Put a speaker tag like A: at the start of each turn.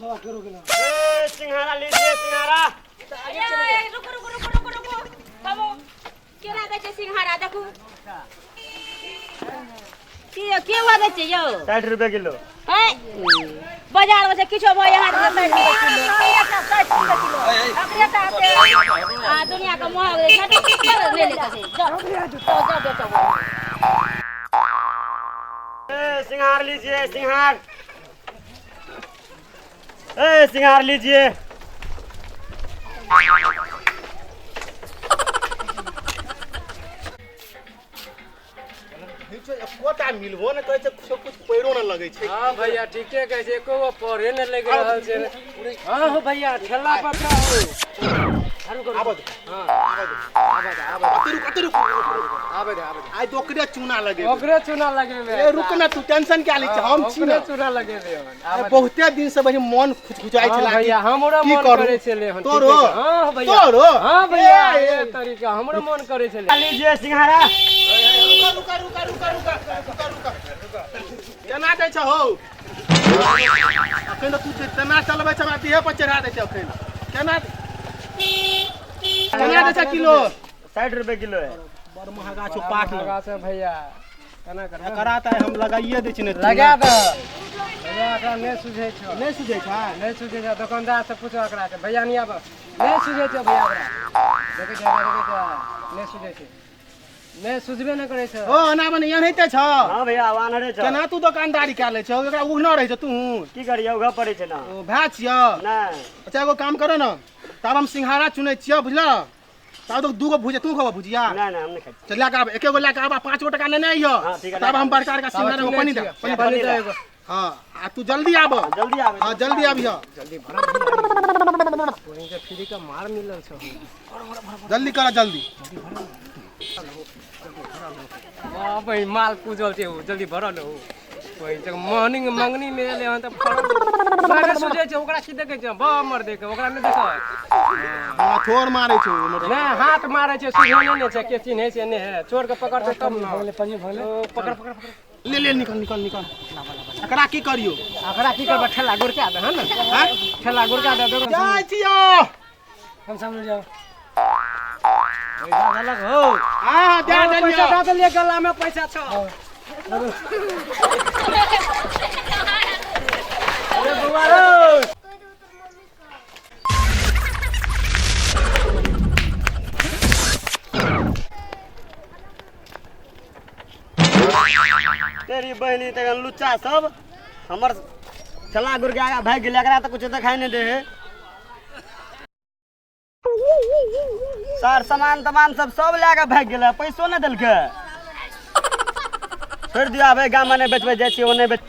A: बाबा फेरो गेला।
B: ए सिंघाड़ा लीजिए सिंघाड़ा।
C: ए, रुकू रुकू रुकू रुकू रुकू बाबू केना दै छै सिंघाड़ा देखू की यौ के हुआ दै छै यौ
B: 60 रुपए किलो।
C: है बाजार में से किछो भऽ यहाँ 60 रुपए किलो, 60 रुपए किलो अकरे तऽ आते आ दुनिया के महग दै छै ले ले के जाओ जाओ बेचो।
B: ए सिंघार लीजिए सिंघार। ए सिंघार लीजिए।
D: एकोटा मिलबो ने करै छै, कुछो कुछ पैरो ने लगै छै।
E: हाँ भैया ठीके कहै छै, एको गो पढ़े नहि लागि रहल छै। हाँ हो भैया ठेला पर का हो।
D: आबऽ दे।
E: हाँ।
D: आबऽ दे।
E: आबऽ दे, आबऽ दे।
D: अते रुक, अते रुक, रुक, रुक।
E: आबऽ दे, आबऽ दे।
D: आइ तऽ ओकरे चूना लगेबै।
E: ओकरे चूना लगेबै।
D: ए रुक ना, तू टेंशन क्या लै छै, हम छी
E: ओकरे
D: ना।
E: चूना लगेबै हन। आबऽ दे।
D: बहुते दिन से बहिन मन खुचखुचाइ
E: हाँ
D: छला कि
E: भैया हमरो
D: की
E: मन
D: करू?
E: करै छलै हन।
D: तोरो?
E: ठीके छै। हाँ भैया।
D: तोरो?
E: हाँ भैया
D: ए, ए।
E: ए तरीका हमरो मन करै छलै।
B: लीजिए सिंघाड़ा।
D: रुका रुका रुका रुका रुका रुका रुका केना दै छ हौ? अखन तऽ तू तेना चलबै छ, हमरा देह पर चढ़ा दै छ। अखन केना केना दै छ किलो?
B: 60 रुपए किलो है।
D: बड़ महगा छौ पाठ।
E: महगा छै भैया, केना करबै?
D: एकरा तऽ हम लगाइए दै छी ने।
E: लगा दे भैया, एकरा नहि सुझै छौ।
D: नहि सुझै छै?
E: नहि सुझै छै। दोकानदार से पूछो एकरा के भैया, नहीं आब नहि सुझै छै भैया एकरा। देखै छै, देखै छै, नहि सुझै छै, नहि सुझबे नहि करै छै।
D: ओ एना बने एनाहिते छ।
B: हाँ भैया आनरे छ।
D: केना तू दोकानदारी कए लै छौ? एकरा उघना रहै छौ तू?
B: की करियै, उघऽ पड़ै छै ना।
D: ओ भाय छियौ?
B: नहि।
D: अच्छा एगो काम करो ने, तब हम सिंघाड़ा चुनै छियौ, बुझलऽ? तब तो दूगो भुजिया तू खबऽ भुजिया?
B: नहि नहि, हम नहि खाइ छी।
D: चल लए कऽ आब, एके गो लए कऽ आब आ 5 गो टका लेने अइहऽ।
B: हाँ, ठीक है,
D: तब हम बड़का बड़का सिंघाड़ा एगो
E: चुनै
D: पानी दे।
E: छियौ।
D: पानी
E: पानी
D: दे।
E: दे एगो।
D: हाँ आ तू जल्दी आब।
B: जल्दी आबै।
D: हाँ जल्दी आबिह।
E: जल्दी भरा के फ्री के मार मिलल छौ।
D: जल्दी कर जल्दी।
E: वाह भाई माल कुजल छै, जल्दी भरल हो। ओहि जग मॉर्निंग मंगनी में एलै हन तऽ फरल सुझै छै। ओकरा की देखै छै? बा मर देख, ओकरा नहि देखै।
D: हाँ थोर मारै छौ।
E: नहि हाथ मारै छै, सुझेने नहि छै, के चिन्है छै नहि है। चोर के पकड़तै तब ने।
A: पानि भऽ गेलै।
E: ओ, पकड़ पकड़ पकड़।
D: ले ले, निकल निकल निकल। एकरा की करियो?
E: ओकरा की करबै? ठेला गुड़का दे हन ने।
D: हैं?
E: ठेला गुड़का दे देखो।
D: जाइ छियौ।
A: हम सामने जाओ।
E: पैसा देलक हो?
D: हाँ दे
E: पैसा
D: देलियौ।
E: दे देलियै, गला में पैसा छौ। अरे बौआ रौ।
B: तेरी बहिनी तखन लुच्चा सब हमर ठेला गुड़ के आगा भागि गेलै। एकरा तऽ कुछो देखाइ नहि दै है सर। सामान तमान सब सब लए कऽ भागि गेलै, पैसो नहि देलकै। छोड़ि दियौ, आब एहि गाममे नहि बेचबै, जाइ छियै ओन्ने बेच।